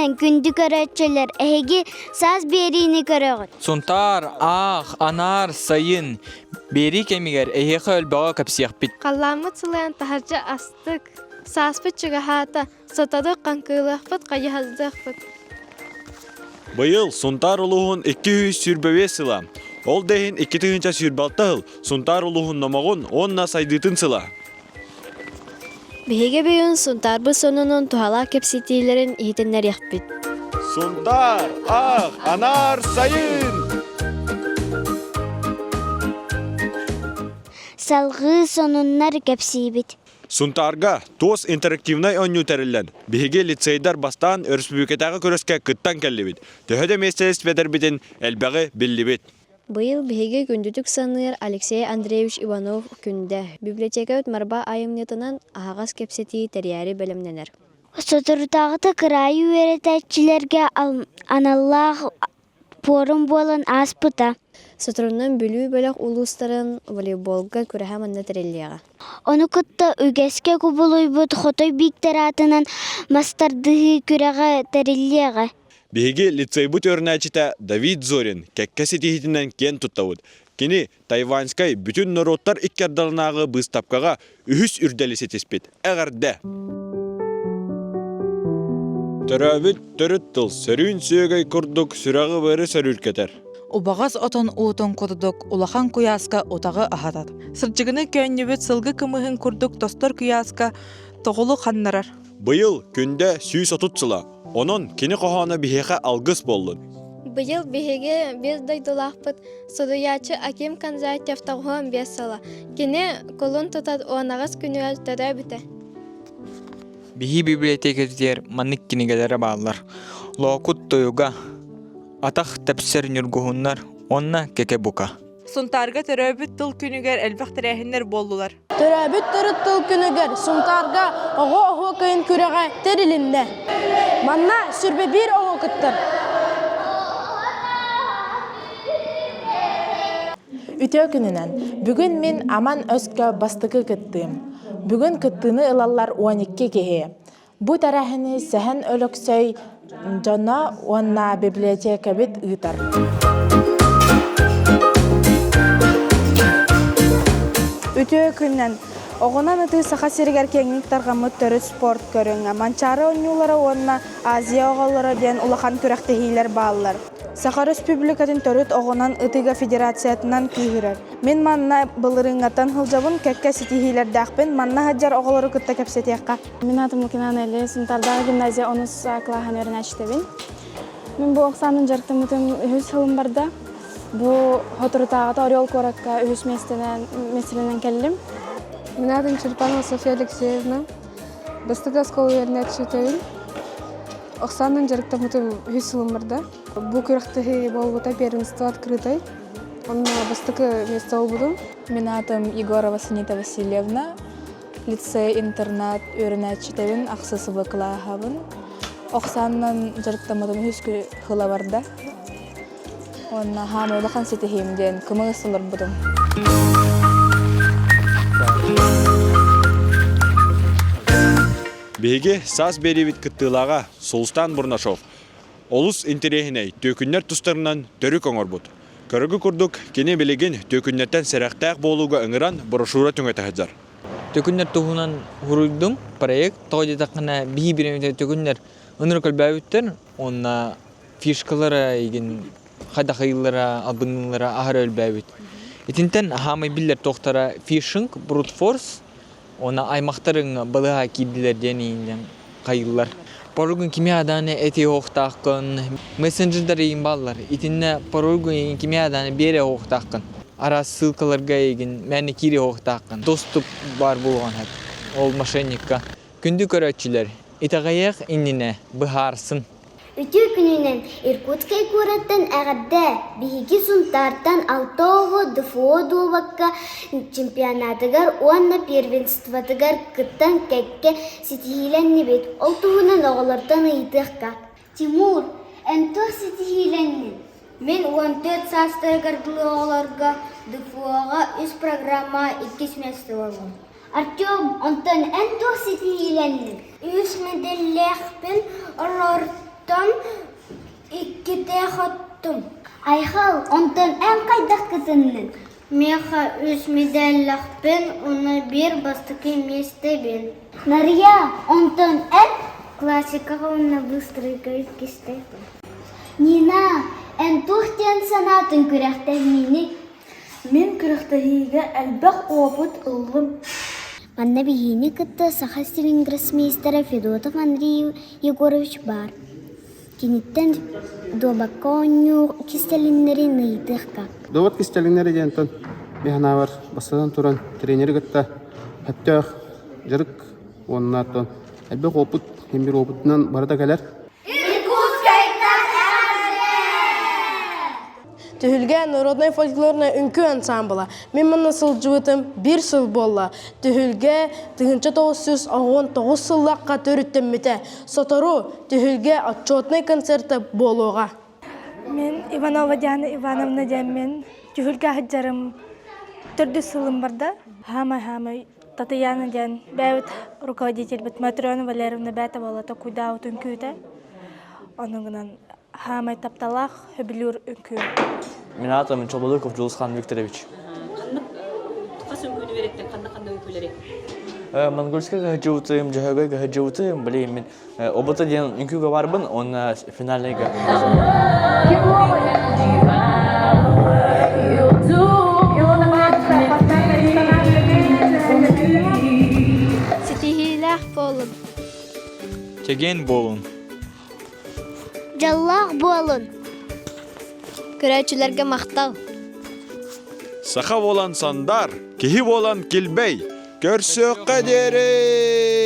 күнүнэн күндү көрөөччүлэр, эһиги саас биэриини көрөҕүт. Сунтаар, аах, анаар, сайын. Биэрии кэмигэр эһиэхэ өлбөҕө кэпсиэхпит. Халлааммыт сылайан таһырдьа астык, сааспыт чугаһаата, сотору хаҥкыылыахпыт, хайыһардыахпыт. Быйыл Сунтаар улууһун 225 сыла. Ол да иһин 2026 сыл Сунтаар улууһун номоҕун уонна сайдыытын сыла. Биһиги бүгүн Сунтаарбыт сонунун туһалаах кэпсэтиилэрин иһитиннэриэхпит. Сунтаар, аах, анаар, сайын! Салҕыы сонуннар кэпсиибит. Сунтаарга туос интерактивнай оонньуу тэриллэн, биһиги лицейдар бастаан өрөспүүбүлүкэтээҕи күрэскэ кыттан кэллибит. Төһө да миэстэлэспэтэрбитин элбэҕи биллибит. Быйыл биһиги күндүтүк саныыр Алексей Андреевич Иванов Күндэ библиотекабыт Марба айымньытынан аһаҕас кэпсэтии тэрийээри бэлэмнэнэр. Соторутааҕыта кыраайы үөрэтээччилэргэ аналлаах пуорум буолан ааспыта. Соторунан Бүлүү бөлөх улуустарын волейболга күрэһэ манна тэриллиэҕэ. Ону кытта үгэскэ кубулуйбут Хотой Бииктэр аатынан мас тардыһыы күрэҕэ тэриллиэҕэ. Биһиги лицейбит үөрэнээччитэ Давид Зорин кэккэ ситиһиитинэн киэн туттабыт. Кини Тайваньскай бүтүн норуоттар икки ардыларынааҕы быыстапкаҕа үһүс үрдэли ситиспит. Эҕэрдэ! Төрөөбүт төрүт тыл сөрүүн сүөгэй курдук сүрэҕи-быары сөрүүркэтэр. Убаҕас отон уутун курдук улахан куйааска утаҕы аһатар. Сырдьыгыны көөнньүбүт сылгы кымыһын курдук тостор куйааска тоҕулу ханнарар. Быйыл Күндэ 130 сыла. Онон кини хоһооно биһиэхэ алгыс буоллун. Быйыл биһиги биир дойдулаахпыт суруйааччы Аким Кондратьев 95 сыла. Кини кулун тутар 18 күнүгэр төрөөбүтэ. Биһи библиотекэтигэр маннык кинигэлэрэ бааллар. Лоокут тойуга, Атах тэпсэр ньургуһуннар уонна Кэкэ-бука. Сунтаарга төрөөбүт тыл күнүгэр элбэх тэрээһиннэр буоллулар. Төрөөбүт төрүт тыл күнүгэр Сунтаарга оҕо оһуокайын күрэҕэ тэрилиннэ. Манна сүрбэ биир оҕо кыттар. Үтүө күнүнэн! Бүгүн мин Аман өскө бастакы кыттыым. Бүгүн кыттыыны ылаллар 12 киһи. Бу тэрээһини Сэһэн Өлөксөй дьоно уонна библиотекабыт ыытар. Үтүө күнүнэн! Оҕунан ытыы Саха сиригэр киэҥник тарҕаммыт төрүт спорт көрүҥэ. Манчаары оонньуулара уонна Азия оҕолоро диэн улахан күрэхтэһиилэр бааллар. Саха Өрөспүүбүлүкэтин төрүт оҕунан ытыыга федерациятынан күүһүрэр. Мин манна былырыыҥҥаттан сылдьабын, кэккэ ситиһиилэрдээхпин. Манна сылдьар оҕолору кытта кэпсэтиэххэ. Мин аатым Лукина Анелия, Сунтаардааҕы гимназия онус кылааһын үөрэнээччитэбин. Мин бу ох саанан дьарыктаммытым үһүс сылым барда. Бу соторутааҕыта Орел куоракка үһүс миэстэнэн, миэстэлэнэн кэллим. Мин аатым Черпанова Софья Алексеевна. Бастакы оскуола үөрэнээччитэбин. Ох саанан дьарыктаммытым үһүс сылым барда. Бу күрэхтэһии буолбута первенство открытай. Онно бастакы миэстэ буолбутум. Мин аатым Егорова Санита Васильевна. Лицей-интернат үөрэнээччитэбин, ахсыс В кылааһабын. Ох саанынан дьарыктаммытым үһүс сыла барда. Уонна хаамыы улахан ситиһиим диэн кымыс ыларбытым. Биһиги саас биэриибит кыттыылааҕа Сулустаан Бурнашов олус интэриэһинэй түөкүннэр тустарынан төрүк оҥорбут. Көрөгү курдук, кини билигин түөкүннэртэн сэрэхтээх буолууга ыҥыран брошюра түҥэтэ сылдьар. Төкүннэр туһунан суруйдум проект. Тоҕо диэтэххинэ, биһи бириэмэтэ төкүннэр ынырык өлбөөбүттэр уонна фишкалара игин хайдах ыйыллара, албынныыллара аһара өлбөөбүт. Итинтэн хаамай биллэр туохтара фишинг, брутфорс Уонна аймахтарыҥ балыыһа киирдилэр диэн ииннэн хайыыллар. Паролгун кими адааны эти оһохтааххын, мессенджердар эйигин бааллар. Итиннэ паролгун эйигин кими адааны биэрэ оһохтааххын. Араас ссылкаларга эйигин мээнэ киири оһохтааххын. Доступ баар буолуон сөп. Ол мошенникка. Күндү көрөөччүлэр, итэҕэйиэх иннинэ быһаарсын. Үтүө күнүнэн Иркутскай куораттан эҕэрдэ! Биһиги Сунтаартан алта оҕо ДФО дуобакка чемпионатыгар уонна первенствотыгар кыттан кэккэ ситиһиилэннибит. Ол туһунан оҕолортон ыйытыахха. Тимур, эн туох ситиһиилэнниҥ? Мин 14 саастарыгар дылы оҕолорго ДФО-ҕа үс программаҕа иккис миэстэ буоллум. Артем, онтон эн туох ситиһиилэнниҥ? Үс мэдэллээхпин. Онтон иккитэ хоттум. Айхал, онтон эн хайдах кытынныҥ? Миэхэ үс медаллаахпын уонна биир бастакы миэстэбин. Нарыйа, онтон эн? Классикаҕа уонна быстрыйга иккистээтим. Нина, эн туох диэн санаатын күрэхтэһиини? Мин күрэхтэһиигэ элбэх опыт ыллым. Манна биһигини кытта Саха сирин гроссмейстера Федотов Андрей Егорович баар. Киниттэн дуобакка оонньуу кистэлэҥнэрин ыйытыахха. Дуобат кистэлэҥнэрэ диэнтэн мин санаабар бастатан туран тренери кытта сөптөөх дьарык уонна элбэх опыт, син биир опытынан барыта кэлэр. Түһүлгэ народнай фольклорнай үҥкүү ансаамбыла. Мин манна сылдьыбытым биир сыл буолла. Түһүлгэ 1919 сыллаахха төрүттэммитэ. Сотору Түһүлгэ отчетнай концерта буолуоҕа. Мин Иванова Диана Ивановна диэммин түһүлгэ сылдьарым төрдүс сылым барда. Хаамай-хаамай Татьяна диэн бэйэбит руководительбит Матрена Валерьевна бэйэтэ буолла куйдаабыт үҥкүүтэ. Ону гынан хаамай тапталаах сөбүлүүр үҥкүү. Мин аатым Чолбодуков Дьулусхан Викторович. Ханнык хас үҥкүүнү үөрэттин, ханна ханна үҥкүүлэри? Монгольскай гаһыдьыбытым, Дьөһөгөй гаһыдьыбытым, блин, мин ОБТ диэн үҥкүүгэ барбын, уонна финальныйга. Ситиһиилээх буолун. Чэгиэн буолун. Дьоллоох буолун! Көрөөччүлэргэ махтал! Саха буолан сандар, киһи буолан килбэй. Көрсүөххэ диэри!